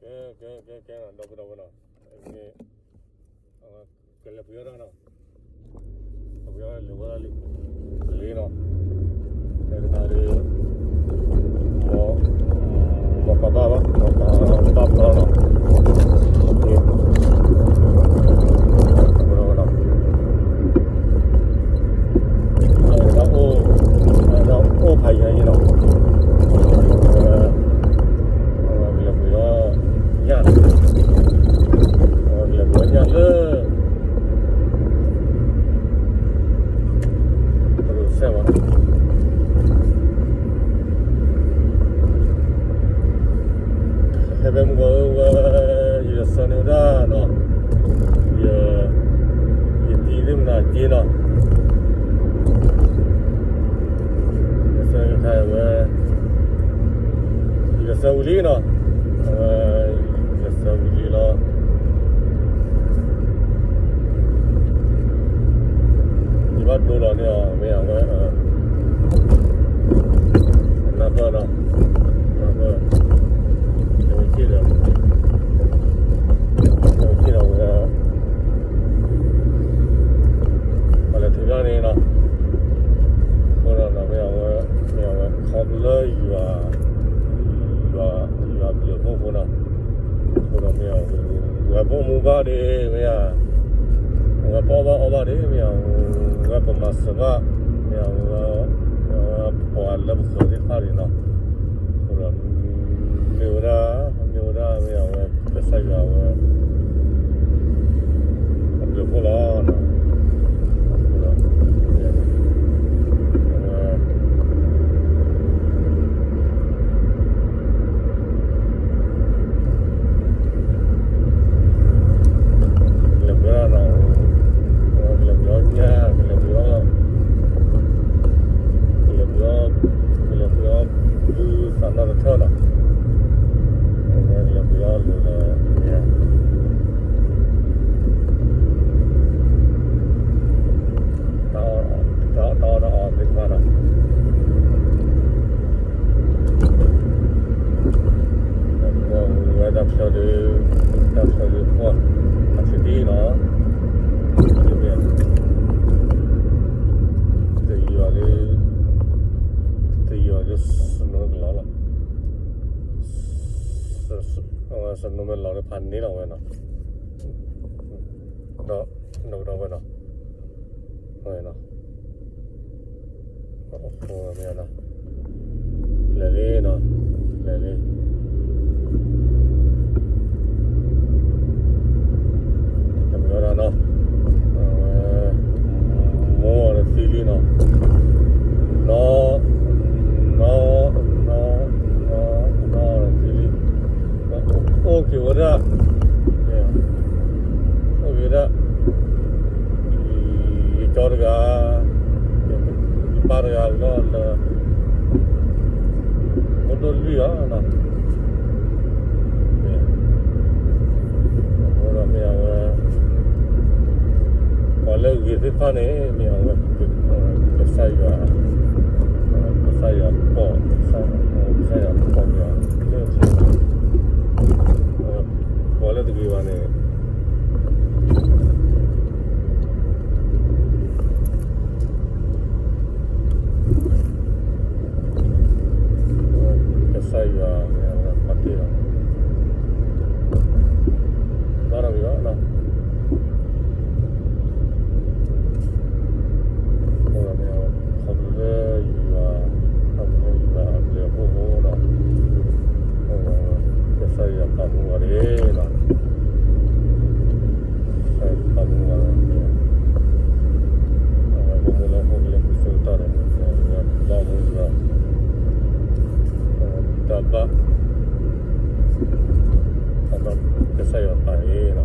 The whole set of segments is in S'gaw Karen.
ကဲ ကဲ ကဲ ကဲ ဒီပုၢ်ဒီဝဲၢ်နီၤ, ကလဲၤပှ့ၤအီၣ်တၢ်နီၤ, ပှ့ၤအီၣ်လဲၤဝဲဒၣ်လံ, လံနီၤ, တခါဒီး မ်ပဘၣ်ဘၣ် မ်ပဘၣ်ဘၣ်နီၤ, ဒီးအိၣ်ဖးယံၤနီၤ, လဲၤပှ့ၤအီၣ်ညၣ်, လဲၤပှ့ၤအီၣ်ညၣ်လၢ ပဒိးစဲးဝဲ ဟဲဖဲမုၢ်ဂီၤဝဲ ယဆၢန့ၢ်ဝဲဒၣ်နီၤ, ယ ယတံၤသ့ၣ်မနုၤက့နီၤ, ယဆၢန့ၢ်ဝဲ ယဆၢဝံၤလံနီၤ, အဝဲ ယဆၢဝံၤလံလီၤ, ယဘၣ်ဒိလီၤန့ၢ်အီၤ မ့ၢ်အဝဲ နၢ်ပၢၢ်နီၤ, နၢ်ပၢၢ်, ဝဲက့ၢ်ဒီး ဝဲက့ၢ်ဒီးဝဲ ပှၤလဲၤထုးထီၣ်န့ၣ်နီၤ, အဃိဒီးမ့ၢ်အဝဲ မ့ၢ်အဝဲခီဖျိလၢယွၤ ယွၤ ယွၤဘျုးအဖှိၣ်အဃိနီၤ, အဃိဒီးမ့ၢ်အဝဲ ဝဲပအိၣ်မူဘၣ်ဒီး မ့ၢ်ဧါ, ဝဲပအီၣ်ဘၣ်အီဘၣ်ဒီး မ့ၢ်ဧါ, ဝဲပမၤစၢၤဘၣ် မ့ၢ်ဧါ, ဝဲ ပှၤလၢပဃၢၤသ့ၣ်တဖၣ်န့ၣ်နီၤ, အဃိဒီး မ့ၢ်ဝဲဒၣ် မ့ၢ်ဝဲဒၣ် မ့ၢ်ဧါ ဝဲ ကစၢ်ယွၤဝဲ အဘျုးအဖှိၣ်လီၤ. ကလဲၤပှ့ၤအီၣ်နီၤ, ကလဲၤပှ့ၤအီၣ်ညၣ်, ကလဲၤပှ့ၤအီၣ်, ကလဲၤပှ့ၤအီၣ်, ကလဲၤပှ့ၤအီၣ် ဘုသးနီၣ်တထၢၣ်နီၤ, ကလဲၤပှ့ၤအီၣ်လၢ တၢ်အီၣ်တၢ်အီသ့ၣ်တဖၣ်နီၤ, ဝဲတၢ်ချၢဒီး တၢ်ချၢဒီးကွၢ် အဆံးတံၢ်နီၤ, တယီၤလၢ တယီၤလၢ စနိကလီၤလီၤ, စနိမဲာ်လီၤလၢဖးန့ၢ်လီၤဝဲနီၤ, ဒီး ဒီးဝဲနီၤ, ဝဲနီၤ, လဲၤလံနီၤ, လဲၤလံ, တမ့ၢ်ဝဲဒၣ်နီၤ, ဝဲ မိၢ်အီၤတသံလံနီၤ, နီၤ, နီၤ, နီၤ, နီၤ, နီၤအီၤတသံလံ, အိၣ်က့ၤဝဲဒၣ်, အိၣ်က့ၤဝဲဒၣ် ယကၠီတဂၤ, ယပၢ်တဂၤလီၤလၢ အိၣ်ဒိၣ်လွံၢ်ဧါနီၤ, အဃိဒီးမ့ၢ်အဝဲ ပှၤလၢအဂ့ၤသ့ၣ်တဖၣ်န့ၣ် မ့ၢ်အဝဲ ကစၢ်ယွၤ, ကစၢ်ယွၤပိာ်, ကစၢ်ယွၤပိာ်မ့ၢ်အီၤ, ပှၤလၢတဂ့ၤဘၣ်န့ၣ် ကစၢ်ယွၤမ့ၢ်အဝဲပာ်တ့ၢ်လီၤ, ဘၣ်ဒီးဂ့ၤဘၣ်နီၤ, အဃိဒီးမ့ၢ်အဝဲ ခီဖျိလၢယွၤ, ခီဖျိလၢယွၤအဘျုးအဖှိၣ်အဃိဒီး ကစၢ်ယွၤပာ်မူအီၤတဂ့ၤနီၤ, ကစၢ်ယွၤပာ်မူအီၤ, အဝဲပမူလၢဟီၣ်ခိၣ်လၢပစိၤတၢ်ဒီး ဘၣ်မူလၢ တၢ်ဘၣ် ကစၢ်ယွၤပာ်အီၤနီၤ.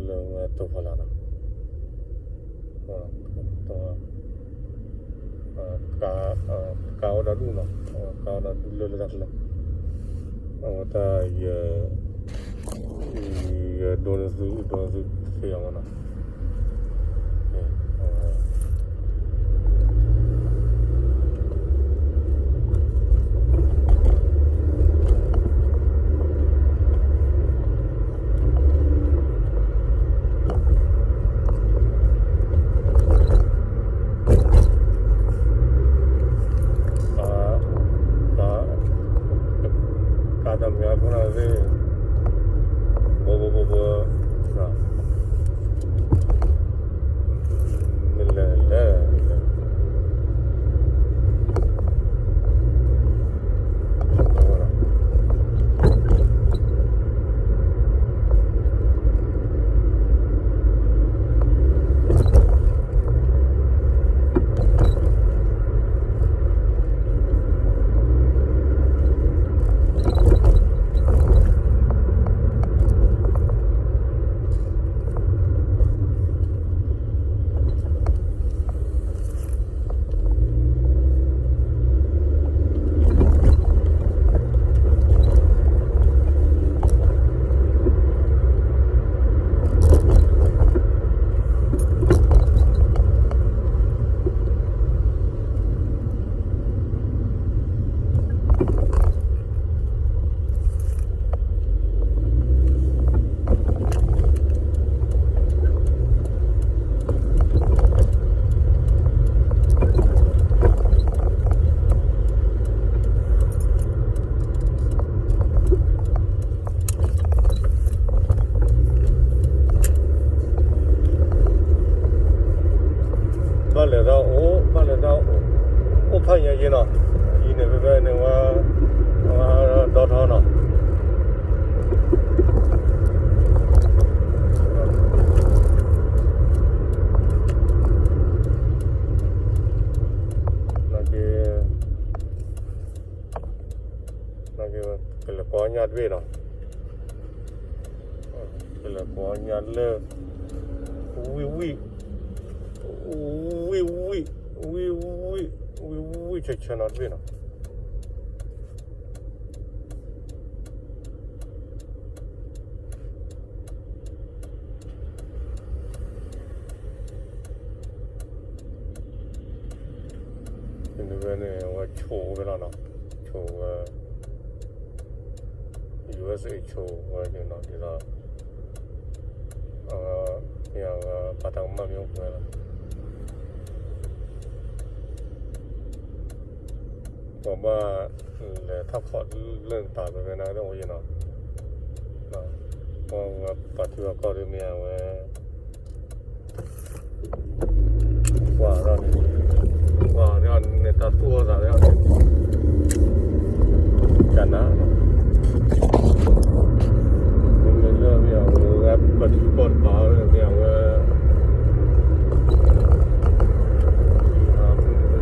လၢဝဲတိၢ်ဖီလာ်နီၤ, ကါအိၣ်ဒီဒူၣ်နီၤ, ကါအိၣ်ဒီဒူၣ်လၢလၢတၢ်ချၢ, အဝဲတၢ်ယ ယဒိနသု ဒိနသုသ့အီၤမနီၤ. ကါတမံၤဖိန့ၣ်သ့ၣ်, ဘိဘိဘိဘိ, မ့ၢ်လဲၤလဲၤ, ဘၣ်လဲၤဒီးအိၣ် ဘၣ်လဲၤဒီးအိၣ်ဖးညါယဲနီၤ, အံၤန့ၣ် ဖဲဖဲန့ၣ်ဝဲ ဒီထီနီၤ. နာ်က့ နာ်က့ ကလဲၤကိးညါတဘ့ၣ်နီၤ, ကလဲၤကိးညါလၢ ဝံၣ်ဝံၣ် ဝံၣ်ဝံၣ် ဝံၣ်ဝံၣ် ဝံၣ်ဝံၣ်ဆၢဆၢနီၤတဘ့ၣ်နီၤ. ဖဲန့ၣ်ဝဲဆိၣ်ဝဲလီၤနီၤ, ဆိၣ်ဝဲ ယူႇအၢၣ်စ့ၣ် ဆိၣ်ဝဲန့ၣ်နီၤ, ဒ်သိး အဝဲ မ့ၢ်အဝဲ ပာ်တၢ်ကမၣ်မ့ၢ်အိၣ်ဝဲလီၤ. ပှၤဘၣ်လဲၤထီၣ်ခီၣ်လၢနတၢ်ဖဲဖဲန့ၣ် ဒ်ဝဲယဲနီၤ, ပှၤပာ်ထံပာ်ကီၢ်ဒ်မ့ၢ်အဝဲ ကွၢ်ဒီးန့ၣ် ကွၢ်ဒီးန့ၣ် တၢ်သူၣ်အီၣ်သးဒီးန့ၣ် ကနၣ်, မ့မ့ၢ်လၢမ့ၢ်အဝဲ ပှၤထံကီၢ်တပၤမ့ၢ်အဝဲ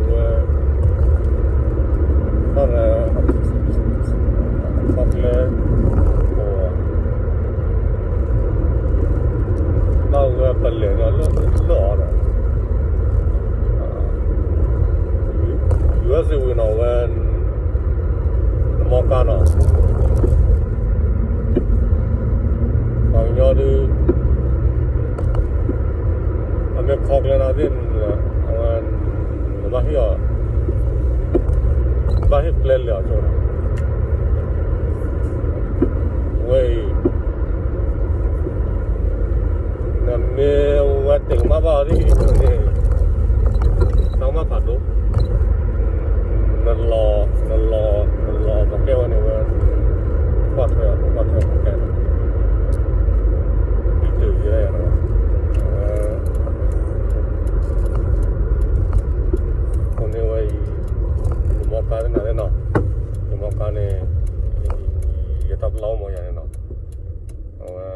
ဝဲ ဘၣ်ဝဲ ခီၣ်ကျဲ ဘၣ်ဝဲပလဲၤဒီးလၢလၢအီၤဒီး ယူၢ်စ့ၣ်ဝံၤနီၤဝဲ နမီကါနီၤ ပှၤကညီဒုး အမ့ၢ်ခီကျဲနီၤသ့ၣ် အဝဲ နဘၣ်ဟ့ၣ်အီၤ ဘၣ်ဟ့ၣ်ကျဲလဲၤအီၤဆိနီၤ ဝဲအံၤ နမ့ၢ်ဝဲတ့ၢ်ကမၣ်ဘၣ်အီၤဒ်အံၤန့ၣ် တၢ်ကမၣ်ဖးဒိၣ် နလီၤ နလီၤ နလီၤပကဲဝဲန့ၣ်ဝဲ ကွၢ်ထွဲအီၤ ကွၢ်ထွဲပကဲန့ၣ် ဒ်တုၤယဲယဲနီၤ အဝဲ အဃိန့ၣ်ဝဲအံၤ ယမီကါသ့ၣ်နၤသ့ၣ်နီၤ ယမီကါန့ၣ် ယတၢ်ပလီၢ်အိၣ်မီၤယၤန့ၣ်နီၤ အဝဲ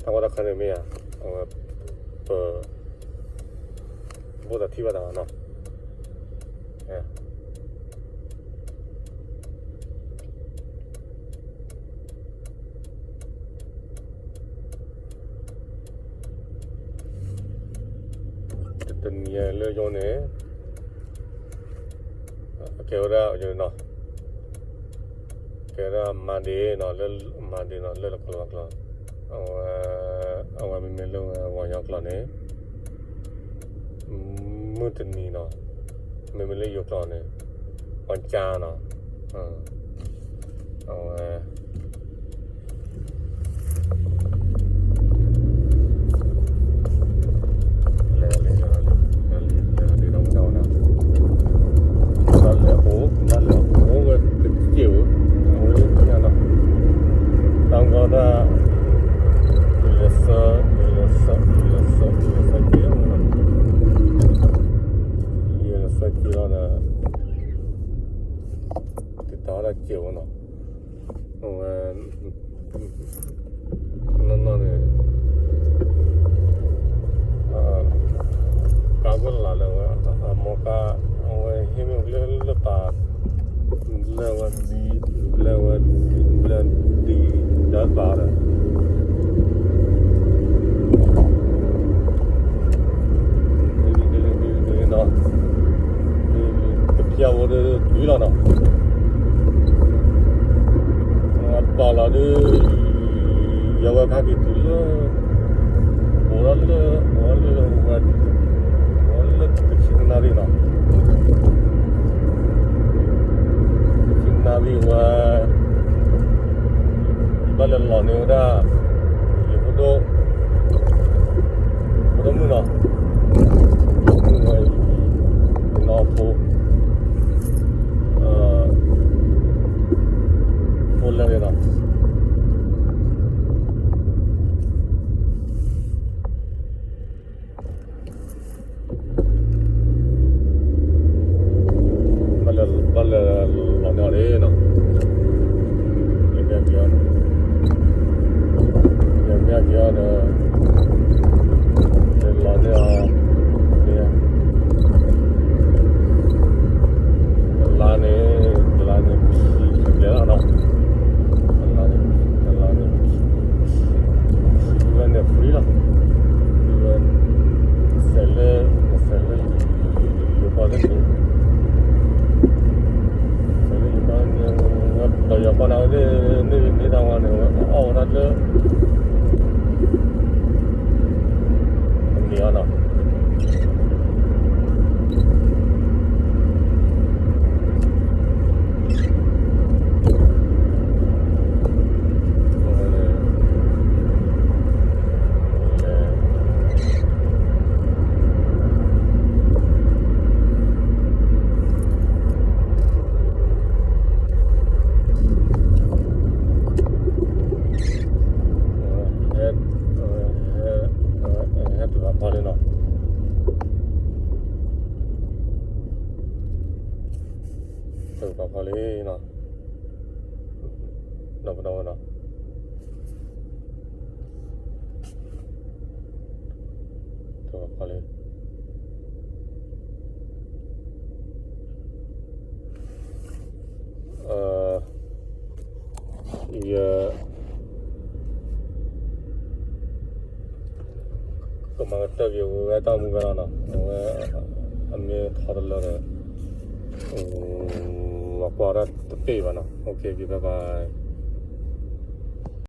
တၢ်ကီတၢ်ခဲန့ၣ်မ့ၢ်ဧါ အဝဲ ပ ဘိၣ်သးထံၣ်ဘၣ်သးနီၤ အ အ တနံၤလၢယိန့ၣ် ကဲဝဲဒၣ် ကဲဝဲဒၣ် Monday နီၤ, လၢ Monday နီၤ, လၢလီၤကီၢ်လီၤကီၢ်, အဝဲ အဝဲမ့မ့ၢ်လၢဝဲ ဝီၤညီကျိာ်န့ၣ် မုၢ်တနံၤနီၤ, မ့မ့ၢ်လၢယိၤကျိာ်န့ၣ် ပှၤကၢနီၤ, အဝဲ လဲၤလီၤလံ လဲၤလီၤလံ လဲၤလီၤလံ ဒီးဝဲဒၣ်ဝဲဒၣ် ဘၣ်လဲၤအိၣ် ဘၣ်လဲၤအိၣ်ဝဲတစဲးဧိၤ, အဝဲညါနီၤ, တၢ်ကီတၢ် ယလဲၤဆၢ ယလဲၤဆၢ ယလဲၤဆၢ ယလဲၤဆၢက့ၤလီၤနီၤ, ယလဲၤဆၢက့ၤလီၤဒီး တၢ်ဝဲဒၣ်စဲးဧိၤနီၤ, အဝဲ နီၢ်နီၢ်န့ၣ် ကါဝဲလၢ်လၢဝဲ အမိၢ်ကါ အဝဲဟ့ၣ်မ့ၢ်လၢလၢပာ် ဘျၢဝဲဒ် ဘျၢဝဲဒ် ဘျၢဒ် ဒၢပာ်ဒီး ဒ်ဒ်ဒ်ဒ်ဒ်နီၤ ကဖျါဝဲဒၣ်တုၤလီၤနီၤ, ပာ်လီၤဒုး ယဝဲခါက့ၤတုၤလၢ အိၣ်ဒီးလၢ အိၣ်ဒီးလၢဝဲ အိၣ်ဒီးလၢတဆံနၣ်ရံၣ်နီၤ, တဆံနၣ်ရံၣ်ဝဲ ဘၣ်လဲၤလီၤန့ၢ်ဝဲဒၣ် ယဖိဒိၣ် ဖိဒိၣ်မုၣ်နီၤ, ဖိဒိၣ်မုၣ်ဝဲ ယနီၢ်ဖိ ဖိလၢာ်န့ၣ်နီၤ ဘၣ်လဲၤ ဘၣ်လဲၤလီၤန့ၢ်အီၤန့ၣ်နီၤ, ယမ့ၢ်က့ၤအီၤ ယမ့ၢ်က့ၤအီၤဒီး လဲၤလီၤန့ၢ်အီၤ မ့ၢ် တလါန့ၣ် တလါန့ၣ် ခံဘျဲၣ်လီၤနီၤ, တလါန့ၣ် တလါန့ၣ် ခံဘျဲၣ်န့ၣ် free လီၤ, ဝဲ ဆဲးလၢ ဆဲးလၢ ယိၤကီၢ်သ့ၣ်န့ၣ် ဆဲးလၢယိၤကီၢ်န့ၣ် ဝဲပယီၤကီၢ်နၤဝဲသ့ၣ် န့ၢ်န့ၢ်တၢ်ဝါန့ၣ် ဝဲအီၣ်ဝဲဒၣ်လၢ အမ့ၢ်အီၤနီၤ ဟဲတုၤဖးဖီလံနီၤ, တုၤဖးဖီလံနီၤ, ဒီးပဒီဝဲနီၤ, တုၤဖးဖီလံ ယ ကမၤကတၢၢ်က့ၤဝဲတၢ်မူဝဲလီၤနီၤ, အဝဲ အမ့ၢ်ထီတလၢဒီး ပှၤကွၢ်တၢ်တပ့ၢ်ဘၣ်နီၤ, OK က့ၤ bye bye.